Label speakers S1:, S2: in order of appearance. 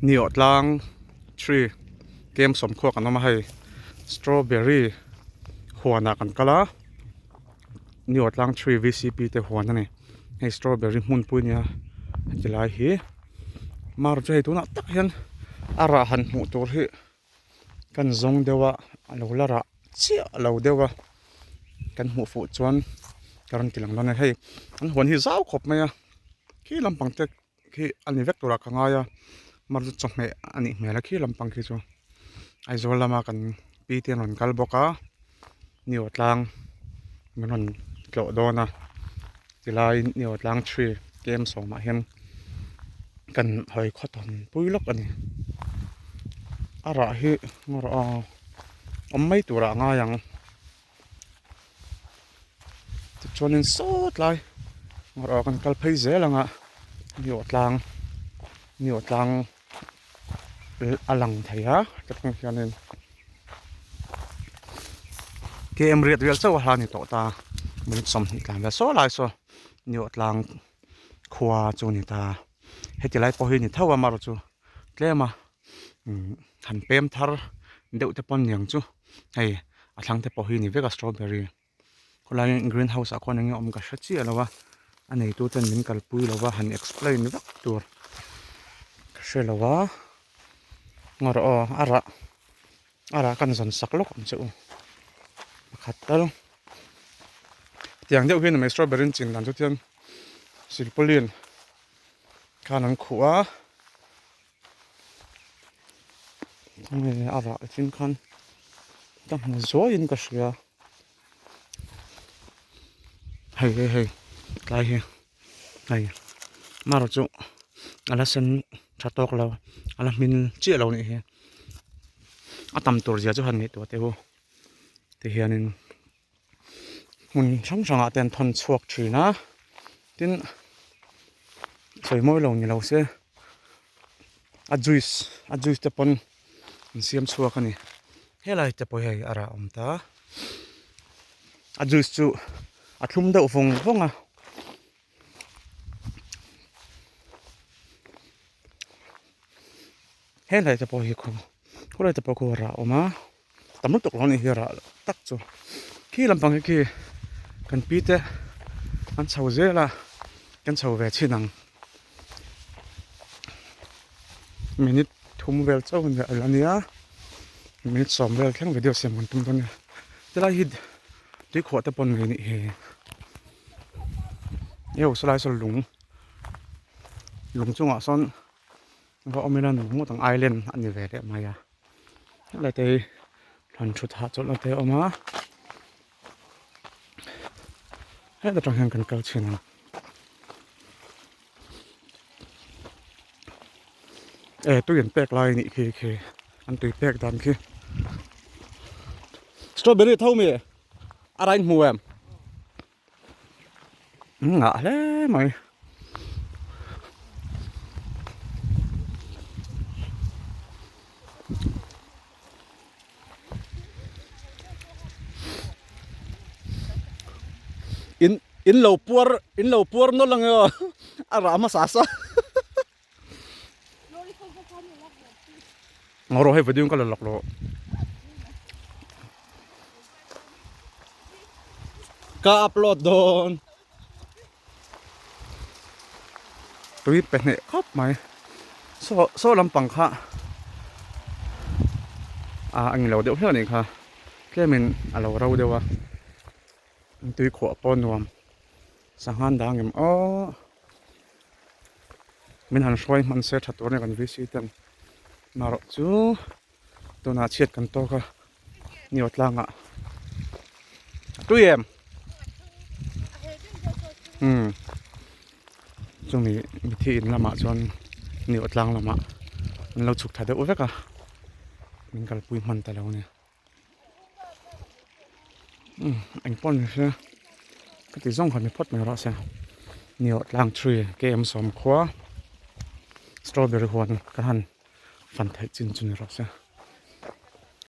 S1: Niawh tlang tree kem sawmkhuak kan awm a hei strawberry huanah kan kal a Niawh tlang tree vcp te huan a ni hei strawberry hmunpui a nia heti lai hi mar chu hei tunah tak hian a rah han hmuh tur hi kan zawng deuh a a lo la rah chiah lo deuh a kan hmuh fuh chuan ka rawn ti lang dawn a hei an huan hi zau khawp mai a khi lampang te khi a ni vek turah ka ngai a mar chu chawhmeh a nih hmel a khi lampang khi chu Aizawl lama kan pi te an rawn kal bawk a Niaw tlang min rawn tlawh dawn a tilai Niaw tlang three kem sawmah hian kan hawi khaw tawn pui lawk a ni a rah hi ngaw rawh aw awm mai turah a ngai ang. Tichuanin sawt lai erawh kan kal phei zel ang a niawh tlang niawh tlang a lang thei a hetiang hianin km riat vel chauh a hla ni tawh ta minute 20 tlan vel saw lai saw niawh tlang khua chu a ni ta heti lai pawh hi ni tho a amaherawhchu tlem a. Han pem thar deuh te pawh aniang chu hei a thlang te pawh hi ni vek a strawberry khawlai green house ah khuan enge awm ka hre chiah lo a a neitu ten min kalpui lo va han explain vak tur ka hre lo a ngaw rawh aw a rah a rah kan zawn sak lawk ang che u pakhat tal tiang deuh hian mai strawberry an chin dan chu tian silpauline khan an khuh a. Nge a rah chin khan ka hmu zuaiin ka hria hei hei hei tlai hi hei marawh chu a la sen tha tawk lo a la hmin chiah lo nih hi a tam tur zia chu han ngaihtuah teh u tihianin hmun hrang hrangah te an thawn chhuak thin a tin sawi mawi lo ni lo se a juice a juice te pawn an siam chhuak a ni helai te pawh hei a rah awm ta a juice chu a thlum deuh vawng vawng a. Helai te pawh hi khu khulai te pawh khu a rah awm a tam lutuk lo a nih hi a rah tak chu khi lampang hi khi kan pi te an chho zel a kan chho ve chhin ang minute thum vel chauh a la nia minute sawm vel thleng video siam kan tum dawn a nia tilai hi tuikhuah te pawh an nei a nih hi eu sawlai saw lung lung chungah sawn. Va awm ila nuam ngawt ang island a ni ve leh mai a helai te hi thlan thut hahchawlh na te a awm a heta tang hian kan kal chhin ang e tui an pek lai a nih khi khi an tui pek dan khi strawberry tho mi a rain hmu em. Ngah hle mai. In in lo puar in lo puar nawlh ang e aw a rah hmasa sa. Ngaw rawh hei video in ka la lak lo. Ka upload dawn. Tui pe hneh khawp mai. Saw saw lampang kha a ang lo deuh hlek a nih kha. Tlemin a lo ro deuh a. Tui khuah pawh nuam. Sangha an dang em aw. Min han hruai hman se tha tur a ni kan VC ten marawh chu tunah chhiat kan tawk a niaw tlangah a tui em umm chumi mithi in lamah chuan niaw tlang lamah an lo chhuk tha deuh vek a min kalpui hman ta lo a ni. Umm eng pawh ni se ka ti zawng kha ni phawt mai rawh se niawh tlang three km sawm khua strawberry huan ka han fan theih chin chu ni rawh se.